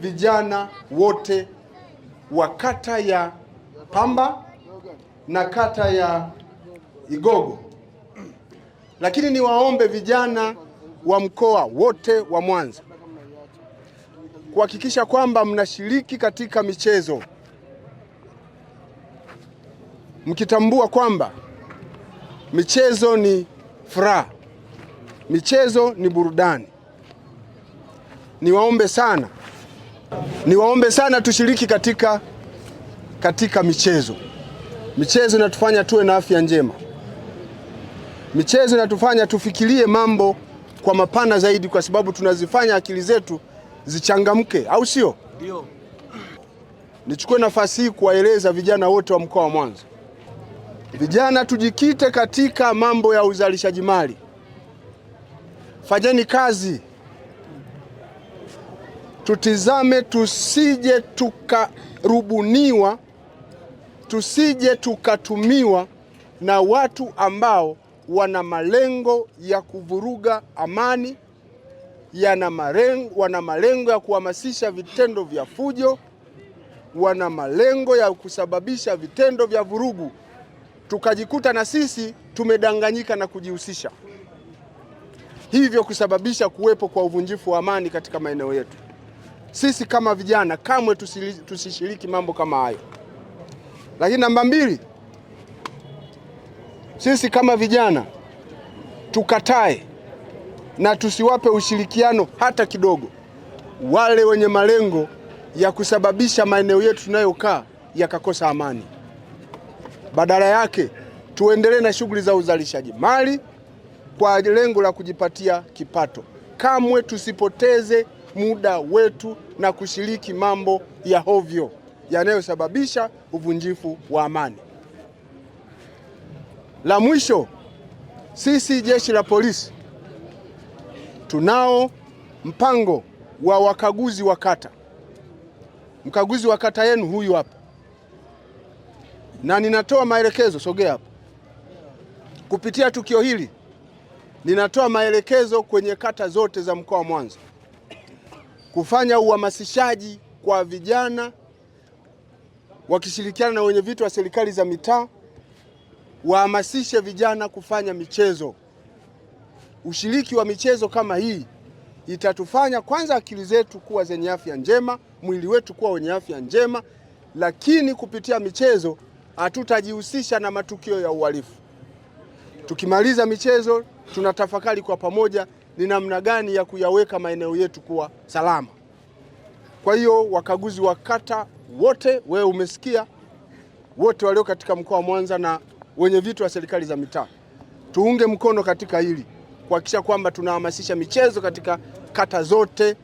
vijana wote wa kata ya Pamba na kata ya Igogo, lakini niwaombe vijana wa mkoa wote wa Mwanza kuhakikisha kwamba mnashiriki katika michezo, mkitambua kwamba michezo ni furaha, michezo ni burudani. Niwaombe sana, niwaombe sana tushiriki katika michezo. Michezo inatufanya tuwe na afya njema. Michezo inatufanya tufikirie mambo kwa mapana zaidi, kwa sababu tunazifanya akili zetu zichangamke, au sio? Ndio. Nichukue nafasi hii kuwaeleza vijana wote wa mkoa wa Mwanza, vijana tujikite katika mambo ya uzalishaji mali. Fanyeni kazi, tutizame, tusije tukarubuniwa, tusije tukatumiwa na watu ambao wana malengo ya kuvuruga amani, wana malengo ya kuhamasisha vitendo vya fujo, wana malengo ya kusababisha vitendo vya vurugu, tukajikuta na sisi tumedanganyika na kujihusisha, hivyo kusababisha kuwepo kwa uvunjifu wa amani katika maeneo yetu. Sisi kama vijana kamwe tusishiriki mambo kama hayo. Lakini namba mbili, sisi kama vijana tukatae na tusiwape ushirikiano hata kidogo wale wenye malengo ya kusababisha maeneo yetu tunayokaa yakakosa amani. Badala yake tuendelee na shughuli za uzalishaji mali kwa lengo la kujipatia kipato. Kamwe tusipoteze muda wetu na kushiriki mambo ya hovyo yanayosababisha uvunjifu wa amani. La mwisho, sisi jeshi la polisi tunao mpango wa wakaguzi wa kata. Mkaguzi wa kata yenu huyu hapa, na ninatoa maelekezo, sogea hapa. Kupitia tukio hili ninatoa maelekezo kwenye kata zote za mkoa wa Mwanza kufanya uhamasishaji kwa vijana wakishirikiana na wenye viti wa serikali za mitaa, wahamasishe vijana kufanya michezo. Ushiriki wa michezo kama hii itatufanya kwanza akili zetu kuwa zenye afya njema, mwili wetu kuwa wenye afya njema, lakini kupitia michezo hatutajihusisha na matukio ya uhalifu. Tukimaliza michezo, tunatafakari kwa pamoja ni namna gani ya kuyaweka maeneo yetu kuwa salama. Kwa hiyo wakaguzi wa kata wote, wewe umesikia, wote walio katika mkoa wa Mwanza na wenye viti wa serikali za mitaa, tuunge mkono katika hili kuhakikisha kwamba tunahamasisha michezo katika kata zote